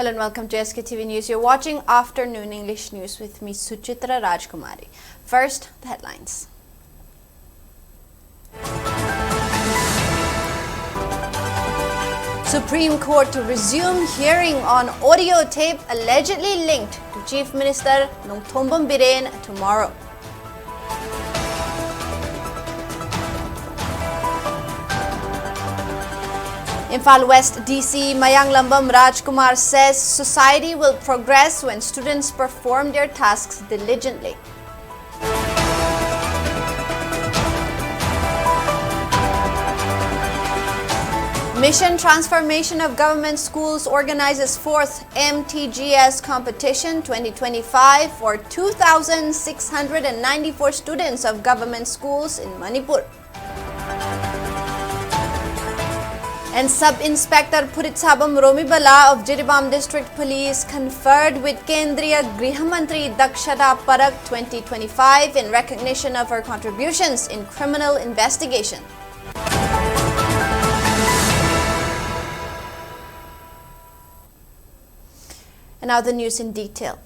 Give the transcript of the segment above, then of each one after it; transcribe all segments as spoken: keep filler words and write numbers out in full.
And welcome to S K T V News. You're watching Afternoon English News with me, Suchitra Rajkumari. First, the headlines. Supreme Court to resume hearing on audio tape allegedly linked to Chief Minister Nongthombam Biren tomorrow. Imphal West D C Mayanglambam Rajkumar says society will progress when students perform their tasks diligently. Mission Transformation of Government Schools organizes fourth M T G S competition twenty twenty-five for two thousand six hundred and ninety-four students of government schools in Manipur. And Sub-Inspector Phuritsabam Romibala of Jiribam District Police conferred with Kendriya Griha Mantri Dakshata Parak twenty twenty-five in recognition of her contributions in criminal investigation. And now the news in detail.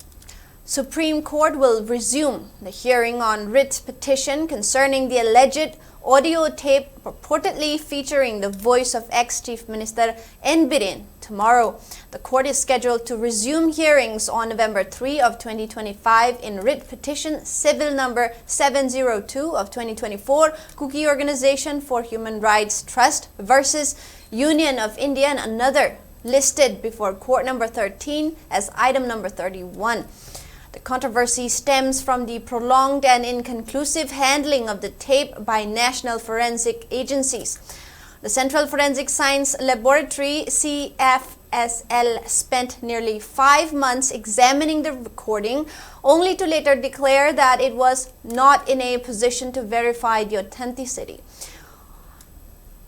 Supreme Court will resume the hearing on writ petition concerning the alleged audio tape purportedly featuring the voice of ex-Chief Minister N Biren tomorrow. The court is scheduled to resume hearings on November three of twenty twenty-five in writ petition civil number seven zero two of twenty twenty-four, Kuki Organization for Human Rights Trust versus Union of India and another, listed before court number thirteen as item number thirty-one. The controversy stems from the prolonged and inconclusive handling of the tape by national forensic agencies. The Central Forensic Science Laboratory, C F S L, spent nearly five months examining the recording, only to later declare that it was not in a position to verify the authenticity.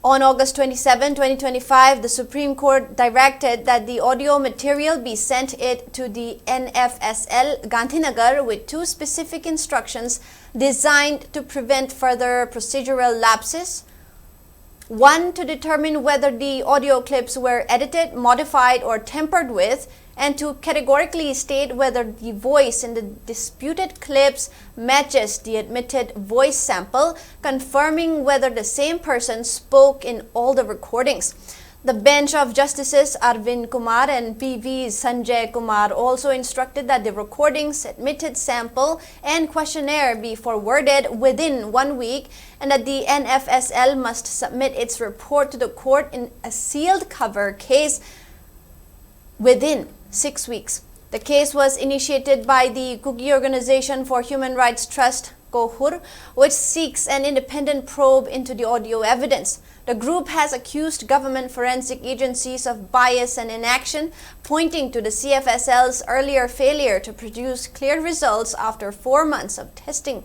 On August twenty-seven, twenty twenty-five, the Supreme Court directed that the audio material be sent it to the N F S L Gandhinagar with two specific instructions designed to prevent further procedural lapses. One, to determine whether the audio clips were edited, modified, or tampered with, and to categorically state whether the voice in the disputed clips matches the admitted voice sample, confirming whether the same person spoke in all the recordings. The bench of Justices Arvind Kumar and P V Sanjay Kumar also instructed that the recordings, admitted sample, and questionnaire be forwarded within one week, and that the N F S L must submit its report to the court in a sealed cover case within six weeks. The case was initiated by the Kuki Organization for Human Rights Trust, KOHUR, which seeks an independent probe into the audio evidence. The group has accused government forensic agencies of bias and inaction, pointing to the C F S L's earlier failure to produce clear results after four months of testing.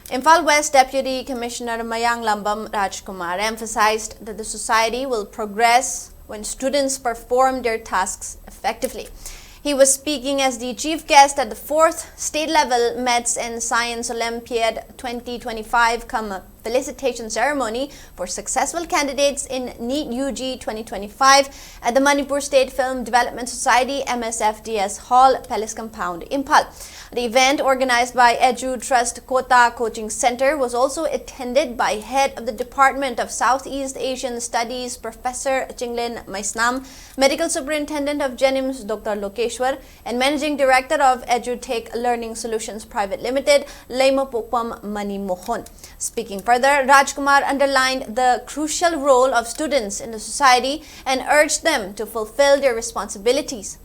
Imphal West Deputy Commissioner Mayanglambam Rajkumar emphasized that the society will progress when students perform their tasks effectively. He was speaking as the chief guest at the fourth state level Maths and Science Olympiad twenty twenty-five cum felicitation ceremony for successful candidates in NEET U G twenty twenty-five at the Manipur State Film Development Society, M S F D S Hall, Palace Compound, Imphal. The event, organized by Edu Trust Kota Coaching Center, was also attended by Head of the Department of Southeast Asian Studies, Professor Chinglin Maisnam, Medical Superintendent of JNIMS, Doctor Lokeshwar, and Managing Director of EduTech Learning Solutions Private Limited, Leimapokpam Mani Mohan. Speaking further, Rajkumar underlined the crucial role of students in the society and urged them to fulfill their responsibilities.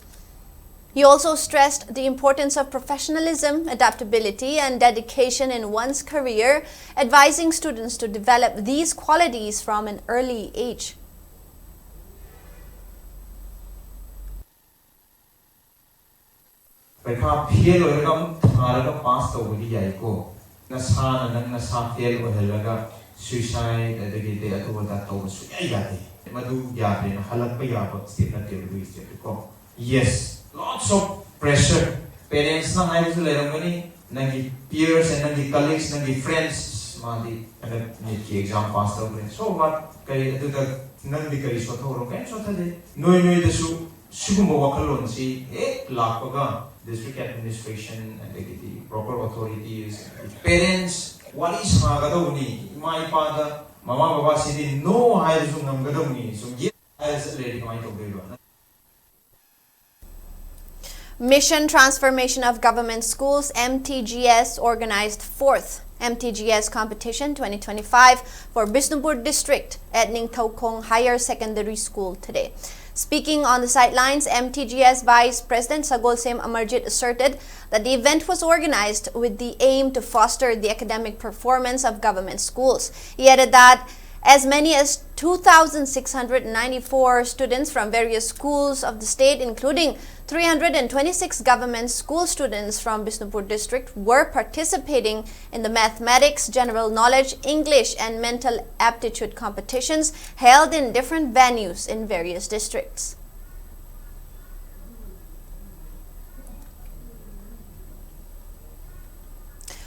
He also stressed the importance of professionalism, adaptability, and dedication in one's career, advising students to develop these qualities from an early age. ꯄꯩꯈꯥ fail ꯑꯣꯏꯔꯒ ꯑꯃꯨꯛ ꯊꯥꯔꯒ pass ꯇꯧꯕꯗꯤ ꯌꯥꯏꯀꯣ꯫ ꯅꯁꯥꯅ ꯅꯪ ꯅꯁꯥ fail ꯑꯣꯏꯍꯜꯂꯒ ꯁꯨꯏꯁꯥꯏꯗ ꯑꯗꯒꯤꯗꯤ ꯑꯗꯨ ꯑꯗꯥ ꯇꯧꯕ ꯁꯨꯡꯌꯥ ꯌꯥꯗꯦ꯫ ꯃꯗꯨ ꯌꯥꯗꯦꯅ ꯍꯜꯂꯛꯄ ꯌꯥꯕ ꯁ꯭ꯇꯦꯞ ꯅꯠꯇꯦꯕ ꯑꯗꯨꯒꯤ ꯁ꯭ꯇꯦꯞꯇꯨꯀꯣ꯫ Yes, lots of pressure. ꯄꯦꯔꯦꯟꯁꯅ ꯍꯥꯏꯕꯁꯨ ꯂꯩꯔꯝꯒꯅꯤ, ꯅꯪꯒꯤ peers and ꯅꯪꯒꯤ colleagues, ꯅꯪꯒꯤ friends, ꯃꯥꯗꯤ ꯍꯟꯗꯛ NEETꯀꯤ exam pass ꯇꯧꯈ꯭ꯔꯦ꯫ So what? ꯀꯔꯤ ꯑꯗꯨꯗ ꯅꯪꯗꯤ ꯀꯔꯤ ꯁꯣꯠꯊꯍꯧꯔꯣ? ꯀꯔꯤꯝ ꯁꯣꯠꯊꯗꯦ꯫ ꯅꯣꯏ ꯅꯣꯏꯗꯁꯨ ꯁꯤꯒꯨꯝꯕ ꯋꯥꯈꯜꯂꯣꯟꯁꯤ ꯍꯦꯛ ꯂꯥꯛꯄꯒ district administration ꯑꯗꯒꯤꯗꯤ proper authorities, parents ꯋꯥꯔꯤ ꯁꯥꯒꯗꯧꯕꯅꯤ꯫ ꯏꯃꯥ ꯏꯄꯥꯗ, ꯃꯃꯥ ꯕꯕꯥꯁꯤꯗꯤ no ꯍꯥꯏꯔꯁꯨ ꯉꯝꯒꯗꯧꯕꯅꯤ꯫ ꯁꯨꯝ yes ꯍꯥꯏꯔ ꯆꯠ ꯂꯩꯔꯗꯤ ꯀꯃꯥꯏꯅ ꯇꯧꯗꯣꯏꯕ? Mission Transformation of Government Schools, M T G S, organized fourth M T G S competition twenty twenty-five for Bishnupur district at Ningthoukhong Higher Secondary School today. Speaking on the sidelines, M T G S Vice President Sagolsem Amarjit asserted that the event was organized with the aim to foster the academic performance of government schools. He added that as many as two thousand six hundred ninety-four students from various schools of the state, including three hundred twenty-six government school students from Bishnupur district, were participating in the mathematics, general knowledge, English, and mental aptitude competitions held in different venues in various districts.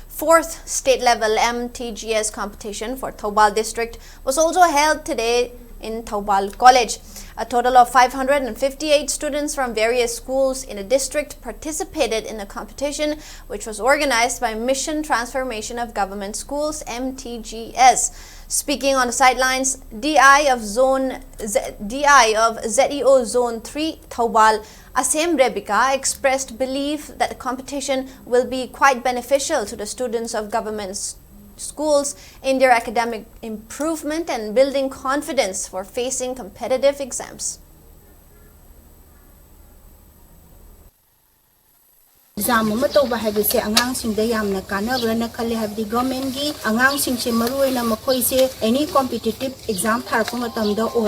Fourth state level M T G S competition for Thoubal district was also held today in Thoubal College. A total of five hundred fifty-eight students from various schools in the district participated in the competition, which was organized by Mission Transformation of Government Schools, M T G S. Speaking on the sidelines, D I of Zone Z- D I of Z E O Zone three Thoubal, Asem Rebecca, expressed belief that the competition will be quite beneficial to the students of government s- schools in their academic improvement and building confidence for facing competitive exams. Exam ꯑꯃ ꯇꯧꯕ ꯍꯥꯏꯕꯁꯦ ꯑꯉꯥꯡꯁꯤꯡꯗ ꯌꯥꯝꯅ ꯀꯥꯟꯅꯕ꯭ꯔꯅ ꯈꯜꯂꯦ꯫ ꯍꯥꯏꯕꯗꯤ ꯒꯣꯔꯃꯦꯟꯒꯤ ꯑꯉꯥꯡꯁꯤꯡꯁꯦ, ꯃꯔꯨꯑꯣꯏꯅ ꯃꯈꯣꯏꯁꯦ ꯑꯦꯅꯤ ꯀꯣꯝꯄꯤꯇꯤꯇꯤꯞ ꯑꯦꯛꯖꯥꯝ ꯊꯥꯔꯛꯄ ꯃꯇꯝꯗ ꯑꯣ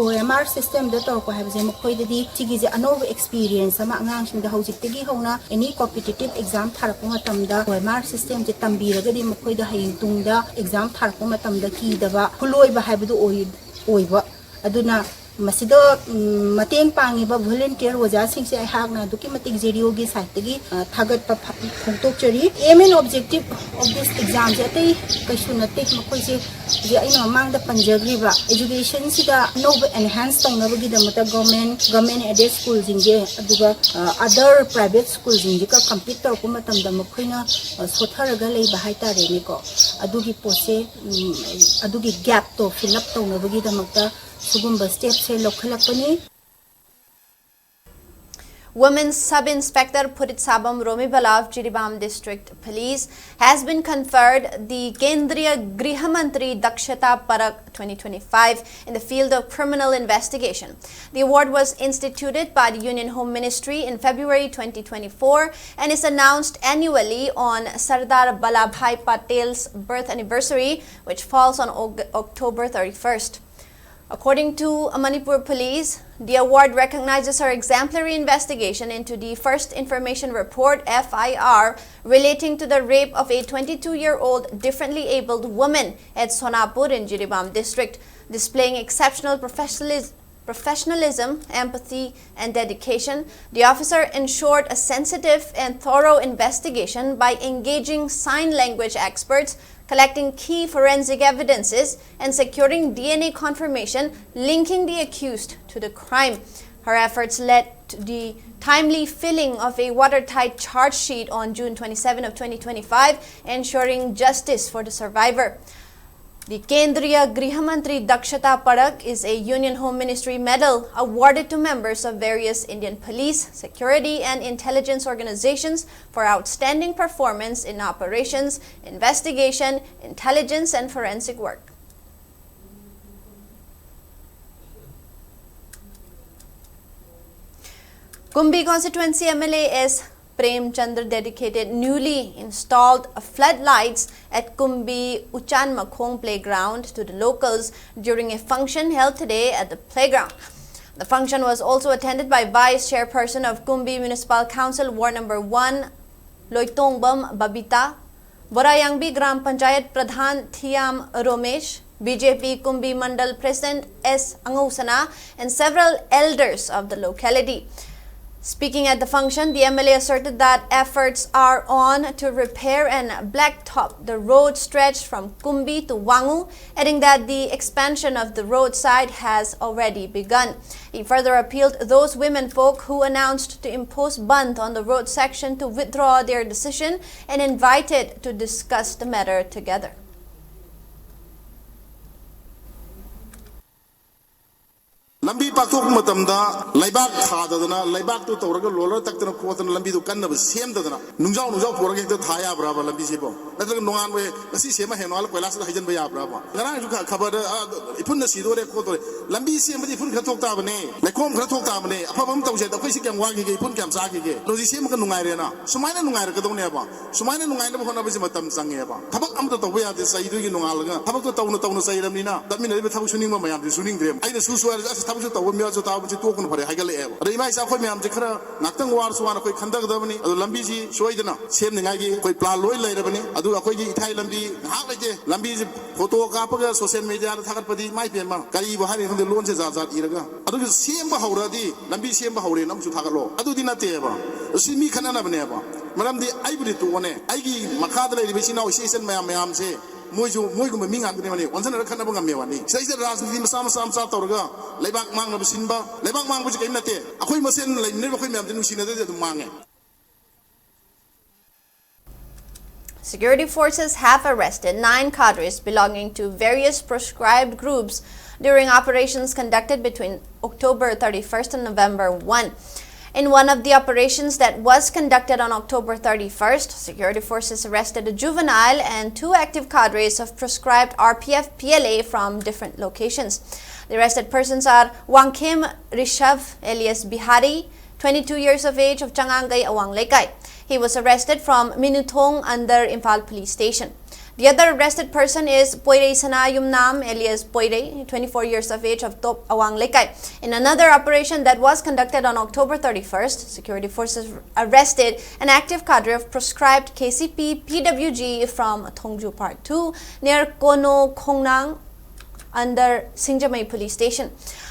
ꯑꯦꯝ ꯑꯥꯔ ꯁꯤꯁꯇꯦꯝꯗ ꯇꯧꯔꯛꯄ ꯍꯥꯏꯕꯁꯦ ꯃꯈꯣꯏꯗꯗꯤ ꯁꯤꯒꯤꯁꯦ ꯑꯅꯧꯕ ꯑꯦꯛꯁꯄꯤꯔꯤꯌꯦꯟꯁ ꯑꯃ꯫ ꯑꯉꯥꯡꯁꯤꯡꯗ ꯍꯧꯖꯤꯛꯇꯒꯤ ꯍꯧꯅ ꯑꯦꯅꯤ ꯀꯣꯝꯄꯤꯇꯤꯇꯤꯞ ꯑꯦꯛꯖꯥꯝ ꯊꯥꯔꯛꯄ ꯃꯇꯝꯗ ꯑꯣ ꯑꯦꯝ ꯑꯥꯔ ꯁꯤꯁꯇꯦꯝꯁꯦ ꯇꯝꯕꯤꯔꯒꯗꯤ ꯃꯈꯣꯏꯗ ꯍꯌꯦꯡ ꯇꯨꯡꯗ ꯑꯦꯛꯖꯥꯝ ꯊꯥꯔꯛꯄ ꯃꯇꯝꯗ ꯀꯤꯗꯕ, ꯈꯨꯂꯣꯏꯕ ꯍꯥꯏꯕꯗꯨ ꯑꯣꯏ ꯑꯣꯏꯕ꯫ ꯑꯗꯨꯅ ꯃꯁꯤꯗ ꯎꯝ, ꯃꯇꯦꯡ ꯄꯥꯡꯉꯤꯕ ꯚꯣꯂꯨꯟꯇꯤꯌꯔ ꯑꯣꯖꯥꯁꯤꯡꯁꯦ ꯑꯩꯍꯥꯛꯅ ꯑꯗꯨꯛꯀꯤ ꯃꯇꯤꯛ ꯖꯦ ꯗꯤ ꯑꯣꯒꯤ ꯁꯥꯏꯠꯇꯒꯤ ꯑ, ꯊꯥꯒꯠꯄ ꯐ- ꯐꯣꯡꯗꯣꯛꯆꯔꯤ꯫ Aim and objective of this examꯁꯦ ꯑꯇꯩ ꯀꯩꯁꯨ ꯅꯠꯇꯦ꯫ ꯃꯈꯣꯏꯁꯦ ꯍꯧꯖꯤꯛ ꯑꯩꯅ ꯃꯃꯥꯡꯗ ꯄꯟꯖꯈ꯭ꯔꯤꯕ educationꯁꯤꯗ ꯑꯅꯧꯕ enhance ꯇꯧꯅꯕꯒꯤꯗꯃꯛꯇ government, government aided schoolꯁꯤꯡꯁꯦ, ꯑꯗꯨꯒ ꯑ, other private schoolꯁꯤꯡꯁꯤꯒ compete ꯇꯧꯔꯛꯄ ꯃꯇꯝꯗ ꯃꯈꯣꯏꯅ ꯑ, ꯁꯣꯠꯊꯔꯒ ꯂꯩꯕ ꯍꯥꯏꯇꯥꯔꯦꯅꯦꯀꯣ꯫ ꯑꯗꯨꯒꯤ ꯄꯣꯠꯁꯦ ꯎꯝ, ꯑꯗꯨꯒꯤ gapꯇꯣ fill up ꯇꯧꯅꯕꯒꯤꯗꯃꯛꯇ ꯁꯤꯒꯨꯝꯕ stepꯁꯦ ꯂꯧꯈꯠꯂꯛꯄꯅꯤ꯫ Women Sub Inspector Phuritsabam Romibala of Jiribam District Police has been conferred the Kendriya Griha Mantri Dakshata Parak twenty twenty-five in the field of criminal investigation. The award was instituted by the Union Home Ministry in February twenty twenty-four and is announced annually on Sardar Vallabhbhai Patel's birth anniversary, which falls on Oc- October thirty-first. According to Manipur Police, the award recognizes her exemplary investigation into the First Information Report, F I R, relating to the rape of a twenty-two-year-old differently abled woman at Sonapur in Jiribam district. Displaying exceptional professionalism, professionalism, empathy, and dedication, the officer ensured a sensitive and thorough investigation by engaging sign language experts, collecting key forensic evidences, and securing D N A confirmation linking the accused to the crime. Her efforts led to the timely filing of a watertight charge sheet on June twenty-seven of twenty twenty-five, ensuring justice for the survivor. The Kendriya Grihamantri Dakshata Parak is a Union Home Ministry medal awarded to members of various Indian police, security, and intelligence organizations for outstanding performance in operations, investigation, intelligence, and forensic work. Kumbi constituency M L A S Prem Chandra dedicated newly installed floodlights at Kumbi Uchan Makhong playground to the locals during a function held today at the playground. The function was also attended by Vice Chairperson of Kumbi Municipal Council Ward Number one, Loitongbam Babita, Borayangbi Gram Panchayat Pradhan Thiam Romesh, B J P Kumbi Mandal President S Angausana, and several elders of the locality. Speaking at the function, the M L A asserted that efforts are on to repair and blacktop the road stretch from Kumbi to Wangu, adding that the expansion of the roadside has already begun. He further appealed those women folk who announced to impose bandh on the road section to withdraw their decision and invited to discuss the matter together. ꯂꯝꯕꯤ ꯄꯥꯛꯊꯣꯛꯄ ꯃꯇꯝꯗ ꯂꯩꯕꯥꯛ ꯊꯥꯗꯗꯅ, ꯂꯩꯕꯥꯛꯇꯨ ꯇꯧꯔꯒ ꯂꯣꯂꯔ ꯇꯛꯇꯅ ꯈꯣꯠꯇꯅ ꯂꯝꯕꯤꯗꯨ ꯀꯟꯅꯕ ꯁꯦꯝꯗꯗꯅ, ꯅꯨꯡꯖꯥꯎ ꯅꯨꯡꯖꯥꯎ ꯄꯨꯔꯒ ꯍꯦꯛꯇ ꯊꯥ ꯌꯥꯕ꯭ꯔꯕ ꯂꯝꯕꯤꯁꯤꯕꯣ? ꯅꯠꯇ꯭ꯔꯒ ꯅꯣꯡꯉꯥꯟꯕ ꯉꯁꯤ ꯁꯦꯝꯃ ꯍꯌꯦꯡ ꯅꯣꯡꯉꯥꯜꯂ ꯀꯣꯏꯂꯥꯁꯇ ꯍꯩꯖꯤꯟꯕ ꯌꯥꯕ꯭ꯔꯕ? ꯉꯔꯥꯡꯁꯨ ꯈ- ꯈꯕꯔꯗ, "ꯑ, ꯏꯐꯨꯟꯅ ꯁꯤꯗꯣꯔꯦ ꯈꯣꯠꯇꯣꯔꯦ"꯫ ꯂꯝꯕꯤ ꯁꯦꯝꯕꯗꯤ ꯏꯐꯨꯟ ꯈꯔ ꯊꯣꯛ ꯇꯥꯕꯅꯦ, ꯂꯩꯈꯣꯝ ꯈꯔ ꯊꯣꯛ ꯇꯥꯕꯅꯦ꯫ ꯑꯐꯕ ꯑꯃ ꯇꯧꯁꯦ ꯍꯥꯏꯗ ꯑꯩꯈꯣꯏ ꯁꯤ ꯀꯌꯥꯝ ꯋꯥꯈꯤꯒꯦ, ꯏꯐꯨꯟ ꯀꯌꯥꯝ ꯆꯥꯈꯤꯒꯦ? ꯑꯗꯣ ꯍꯧꯖꯤꯛ ꯁꯦꯝꯃꯒ ꯅꯨꯡꯉꯥꯏꯔꯦꯅ, ꯁꯨꯃꯥꯏꯅ ꯅꯨꯡꯉꯥꯏꯔꯛꯀꯗꯧꯅꯦꯕ꯫ ꯁꯨꯃꯥꯏꯅ ꯅꯨꯡꯉꯥꯏꯅꯕ ꯍꯣꯠꯅꯕꯁꯤ ꯃꯇꯝ ꯆꯪꯉꯦꯕ꯫ ꯊꯕꯛ ꯑꯃꯇ ꯇꯧꯕ ꯌꯥꯗꯦ, ꯆꯩꯗꯣꯏꯒꯤ ꯅꯣꯡꯉꯥꯜꯂꯒ ꯊꯕꯛꯇꯣ ꯇꯧꯅ ꯇꯧꯅ ꯆꯩꯔꯕꯅꯤꯅ ꯆꯠꯃꯤꯟꯅꯔꯤꯕ ꯊꯕꯛ ꯁꯨꯅꯤꯡꯕ ꯃꯌꯥꯝꯗꯤ ꯁꯨꯅꯤꯡꯗ꯭ꯔꯦꯕ꯫ ꯑꯩꯅ ꯁꯨ ꯁꯨ ꯍꯥꯏꯔꯁꯨ "ꯑꯁ, ꯊꯕꯛꯁꯨ ꯇꯧꯕ ꯃꯤꯁꯨ ꯇꯥꯕꯁꯤ ꯇꯣꯛꯄꯅ ꯐꯔꯦ" ꯍꯥꯏꯒꯠꯂꯛꯑꯦꯕ꯫ ꯑꯗ ꯏꯃꯥ ꯏꯆꯥ ꯑꯩꯈꯣꯏ ꯃꯌꯥꯝꯁꯦ ꯈꯔ ꯉꯥꯛꯇꯪ ꯋꯥꯔꯁꯨ ꯋꯥꯅ ꯑꯩꯈꯣꯏ ꯈꯟꯊꯒꯗꯕꯅꯤ꯫ ꯑꯗꯣ ꯂꯝꯕꯤꯁꯤ ꯁꯣꯏꯗꯅ ꯁꯦꯝꯅꯤꯡꯉꯥꯏꯒꯤ ꯑꯩꯈꯣꯏ ꯄ꯭ꯂꯥꯟ ꯂꯣꯏ ꯂꯩꯔꯕꯅꯤ꯫ ꯑꯗꯨ ꯑꯩꯈꯣꯏꯒꯤ ꯏꯊꯥꯏ ꯂꯝꯕꯤ ꯉꯥꯏꯍꯥꯛ ꯂꯩꯇꯦ, ꯂꯝꯕꯤꯁꯤ ꯐꯣꯇꯣ ꯀꯥꯞꯄꯒ ꯁꯣꯁꯤꯌꯦꯜ ꯃꯦꯗꯤꯌꯥꯗ ꯊꯥꯒꯠꯄꯗꯤ ꯃꯥꯏ ꯄꯦꯝꯃ ꯀꯔꯤꯕꯨ ꯍꯥꯏꯔꯤꯅꯣ ꯈꯪꯗꯦ, ꯂꯣꯟꯁꯦ ꯖꯥꯠ ꯖꯥꯠ ꯏꯔꯒ꯫ ꯑꯗꯨꯒꯤ ꯁꯦꯝꯕ ꯍꯧꯔꯛꯑꯗꯤ, ꯂꯝꯕꯤ ꯁꯦꯝꯕ ꯍꯧꯔꯦꯅ ꯑꯃꯨꯛꯁꯨ ꯊꯥꯒꯠꯂꯣ, ꯑꯗꯨꯗꯤ ꯅꯠꯇꯦꯕ꯫ ꯁꯤ ꯃꯤ ꯈꯠꯅꯅꯕꯅꯦꯕ꯫ ꯃꯔꯝꯗꯤ ꯑꯩꯕꯨꯗꯤ ꯇꯣꯛꯑꯣꯅꯦ, ꯑꯩꯒꯤ ꯃꯈꯥꯗ ꯂꯩꯔꯤꯕ ꯏꯆꯤꯟ ꯏꯅꯥꯎ, ꯏꯆꯦ ꯏꯆꯟ ꯃꯌꯥꯝ ꯃꯌꯥꯝꯁꯦ ꯃꯣꯏꯁꯨ ꯃꯣꯏꯒꯨꯝꯕ ꯃꯤ ꯉꯥꯛꯇꯅꯦꯕꯅꯦ꯫ ꯑꯣꯟꯁꯤꯟꯅꯔꯒ ꯈꯠꯅꯕ ꯉꯝꯃꯦ ꯋꯥꯅꯤ꯫ ꯁꯤꯗꯩꯁꯤꯗ ꯔꯥꯖꯅꯤꯇꯤ ꯃꯆꯥ ꯃꯆꯥ ꯃꯆꯥ ꯇꯧꯔꯒ ꯂꯩꯕꯥꯛ ꯃꯥꯡꯅꯕ ꯁꯤꯟꯕ, ꯂꯩꯕꯥꯛ ꯃꯥꯡꯕꯁꯤ ꯀꯔꯤꯝ ꯅꯠꯇꯦ꯫ ꯑꯩꯈꯣꯏ ꯃꯁꯦꯟ ꯂꯩꯃꯤꯟꯅꯔꯤꯕ ꯑꯩꯈꯣꯏ ꯃꯌꯥꯝꯁꯦ ꯅꯨꯡꯁꯤꯅꯗ꯭ꯔꯗꯤ ꯑꯗꯨꯝ ꯃꯥꯡꯉꯦ꯫ Security forces have arrested nine cadres belonging to various proscribed groups during operations conducted between October thirty-first and November one. In one of the operations that was conducted on October thirty-first, security forces arrested a juvenile and two active cadres of proscribed R P F P L A from different locations. The arrested persons are Wangkhem Rishabh alias Bihari, twenty-two years of age, of Changangai Awang Leikai. He was arrested from Minuthong under Imphal Police Station. The other arrested person is Poirei Sana Yumnam alias Poirei, twenty-four years of age, of Top Awang Leikai. In another operation that was conducted on October thirty-first, security forces arrested an active cadre of proscribed K C P P W G from Thongju Part two near Kono Khongnang under Singjamei Police Station.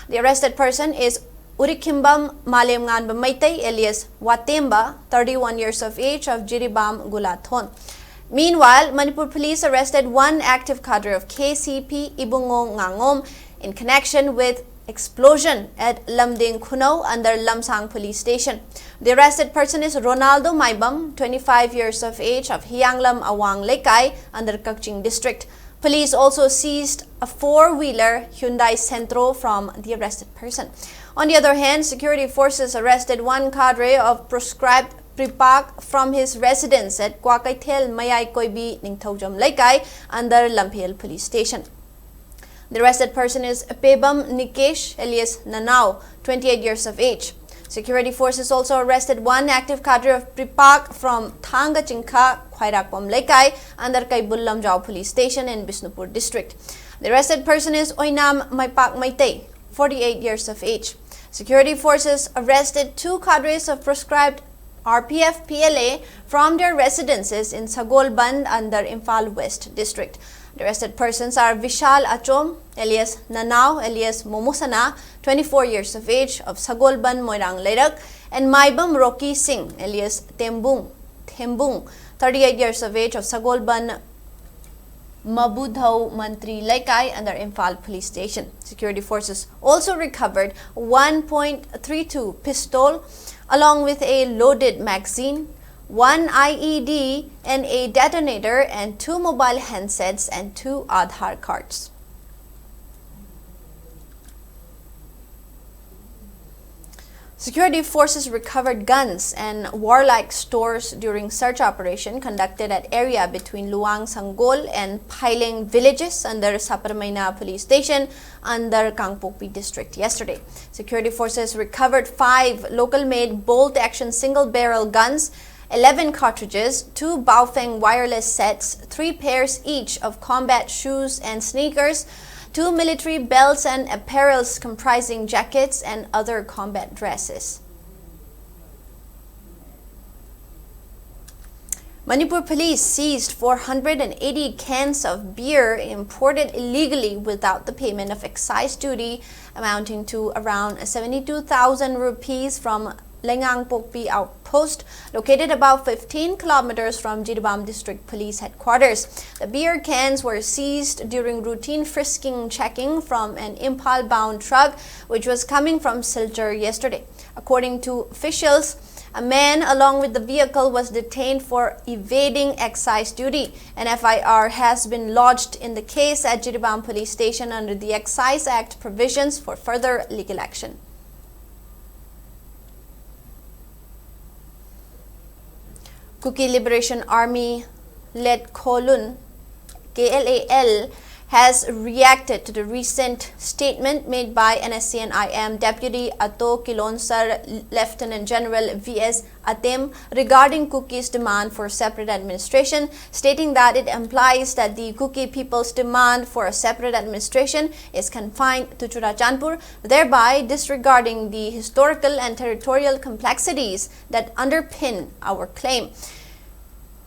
The arrested person is Urikhimbam Malemnganba Meitei, alias Watemba, thirty-one years of age, of Jiribam Gulathon. Meanwhile, Manipur police arrested one active cadre of K C P, Ibungo Ngangom, in connection with explosion at Lamding Khunou under Lamsang Police Station. The arrested person is Ronaldo Maibam, twenty-five years of age, of Hianglam Awang Leikai under Kakching District. Police also seized a four-wheeler Hyundai Santro from the arrested person. On the other hand, security forces arrested one cadre of proscribed Pripak from his residence at Kwakaithel Mayai Koibi Ningthoujam Leikai under Lamphel Police Station. The arrested person is Pebam Nikesh, alias Nanao, twenty-eight years of age. Security forces also arrested one active cadre of Pripak from Thanga Chingkha, Khwairakpam Leikai, under Kaibul Lamjao Police Station in Bishnupur District. The arrested person is Oinam Maipak Meitei, forty-eight years of age. Security forces arrested two cadres of proscribed R P F P L A from their residences in Sagolband under Imphal West District. The arrested persons are Vishal Achom, alias Nanao, alias Momosana, twenty-four years of age, of Sagolband, Moirang Leirak, and Maibam Rocky Singh, alias Tembung, Thembung, thirty-eight years of age, of Sagolband, Mabudhau Mantri Leikai under Imphal Police Station. Security forces also recovered one point three two pistol along with a loaded magazine, one I E D and a detonator, and two mobile handsets and two Aadhaar cards. Security forces recovered guns and warlike stores during search operation conducted at area between Luang Sanggol and Phaileng villages under Saparmeina Police Station under Kangpokpi District yesterday. Security forces recovered five local-made bolt-action single-barrel guns, eleven cartridges, two Baofeng wireless sets, three pairs each of combat shoes and sneakers, two military belts and apparels comprising jackets and other combat dresses. Manipur police seized four hundred and eighty cans of beer imported illegally without the payment of excise duty, amounting to around seventy-two thousand rupees from Lengangpokpi outpost, located about fifteen kilometers from Jiribam District Police Headquarters. The beer cans were seized during routine frisking checking from an Imphal-bound truck, which was coming from Silchar yesterday. According to officials, a man along with the vehicle was detained for evading excise duty. An F I R has been lodged in the case at Jiribam Police Station under the Excise Act provisions for further legal action. Kuki Liberation Army led Kholun, K L A L, has reacted to the recent statement made by N S C N I M Deputy Ato Kilonsar Lieutenant General V S Atem regarding Kuki's demand for separate administration, stating that it implies that the Kuki people's demand for a separate administration is confined to Churachandpur, thereby disregarding the historical and territorial complexities that underpin our claim.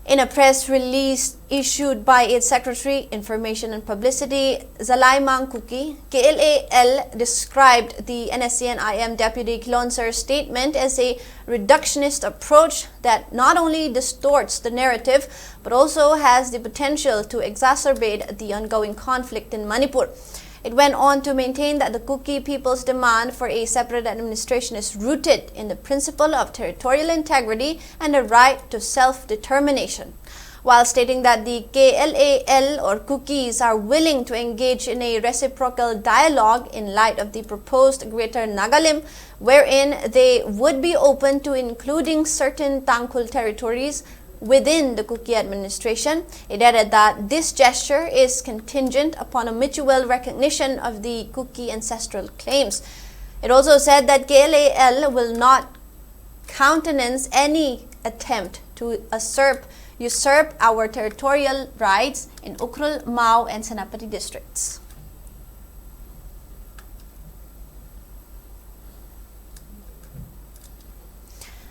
In a press release issued by its Secretary, Information and Publicity, Zalaimang Kuki, K L A L described the N S C N I M Deputy Kilonsar's statement as a reductionist approach that not only distorts the narrative but also has the potential to exacerbate the ongoing conflict in Manipur. It went on to maintain that the Kuki people's demand for a separate administration is rooted in the principle of territorial integrity and a right to self-determination, while stating that the K L A L or Kukis are willing to engage in a reciprocal dialogue in light of the proposed Greater Nagalim, wherein they would be open to including certain Tangkhul territories within the Kuki administration. It added that this gesture is contingent upon a mutual recognition of the Kuki ancestral claims. It also said that K L A L will not countenance any attempt to usurp, usurp our territorial rights in Ukhrul, Mao, and Senapati districts.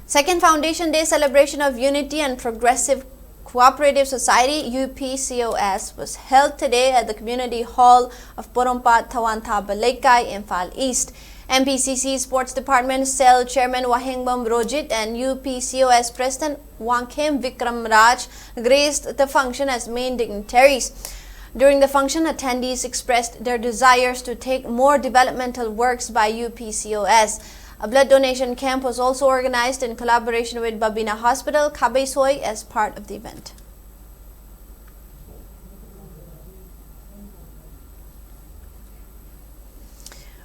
Second Foundation Day celebration of unity and progressive Cooperative Society, U P C O S, was held today at the Community Hall of Porompat Thawantha Balaikai, Imphal East. M P C C Sports Department Cell Chairman Wahengbam Rojit and U P C O S President Wangkhem Vikram Raj graced the function as main dignitaries. During the function, attendees expressed their desires to take more developmental works by U P C O S. A blood donation camp was also organized in collaboration with Babina Hospital, Khabeisoi, as part of the event.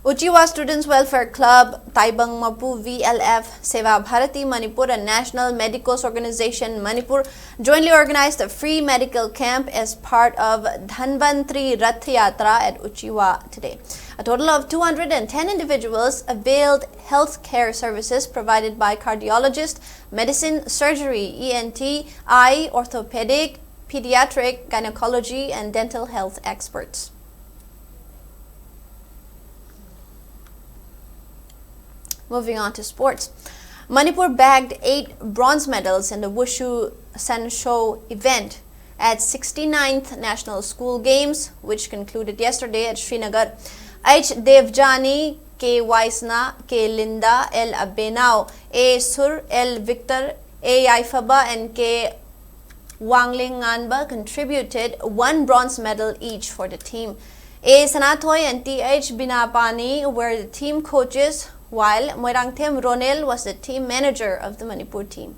Uchiwa Students Welfare Club, Taibang Mapu V L F, Seva Bharati Manipur, and National Medicos Organization Manipur jointly organized a free medical camp as part of Dhanvantri Rath Yatra at Uchiwa today. A total of two hundred ten individuals availed health care services provided by cardiologist, medicine, surgery, E N T, eye, orthopedic, pediatric, gynecology, and dental health experts. Moving on to sports. Manipur bagged eight bronze medals in the Wushu Sansho event at sixty-ninth National School Games, which concluded yesterday at Srinagar. H Devjani, K Waisna, K Linda, L Abenao, A Sur, L Victor, A Yaifaba, and K Wangling Nganba contributed one bronze medal each for the team. A Sanathoi and T H Binapani were the team coaches, while Moirangthem Ronel was the team manager of the Manipur team.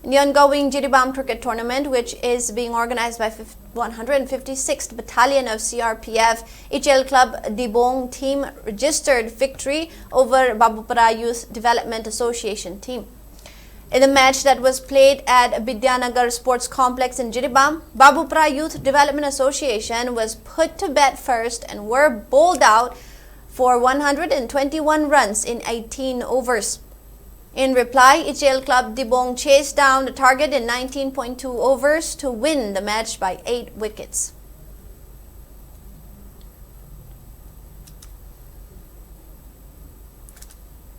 In the ongoing Jiribam cricket tournament, which is being organized by fif- one hundred fifty-sixth Battalion of C R P F, Ichel Club Dibong team registered victory over Babupara Youth Development Association team. In the match that was played at Bidyanagar Sports Complex in Jiribam, Babupara Youth Development Association was put to bed first and were bowled out for one hundred twenty-one runs in eighteen overs. In reply, Ichel Club Dibong chased down the target in nineteen point two overs to win the match by eight wickets.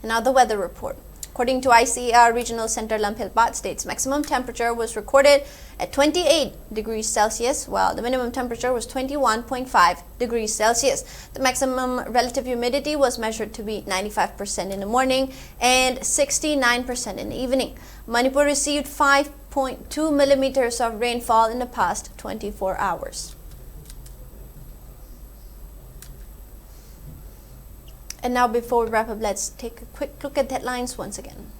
And now the weather report. According to I C A R Regional Center Lamphel Paat, state's maximum temperature was recorded at twenty-eight degrees Celsius, while the minimum temperature was twenty-one point five degrees Celsius. The maximum relative humidity was measured to be ninety-five percent in the morning and sixty-nine percent in the evening. Manipur received five point two millimeters of rainfall in the past twenty-four hours. And now, before we wrap up, let's take a quick look at the headlines once again.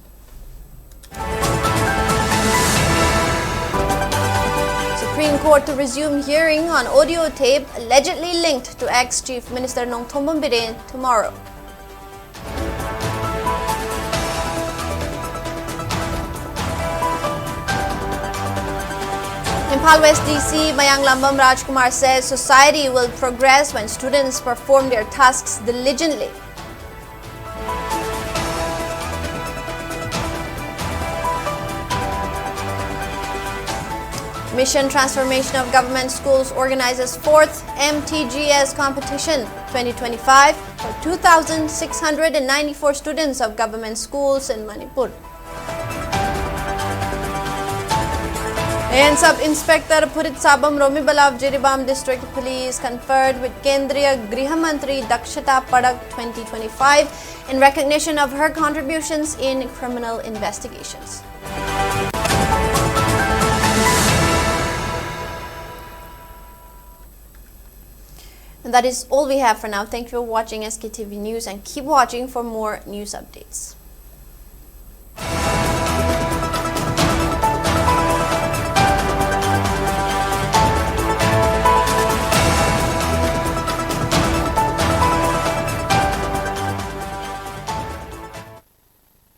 Supreme Court to resume hearing on audio tape allegedly linked to ex-Chief Minister Nongthombam Biren tomorrow. Imphal West D C Mayanglambam Rajkumar says society will progress when students perform their tasks diligently. Mission Transformation of Government Schools organizes fourth M T G S competition twenty twenty-five for two thousand six hundred and ninety-four students of government schools in Manipur. And Sub Inspector Phurit Sabam Romibala of Jiribam District Police conferred with Kendriya Griha Mantri Dakshata Padak twenty twenty-five in recognition of her contributions in criminal investigations. And that is all we have for now. Thank you for watching S K T V News and keep watching for more news updates.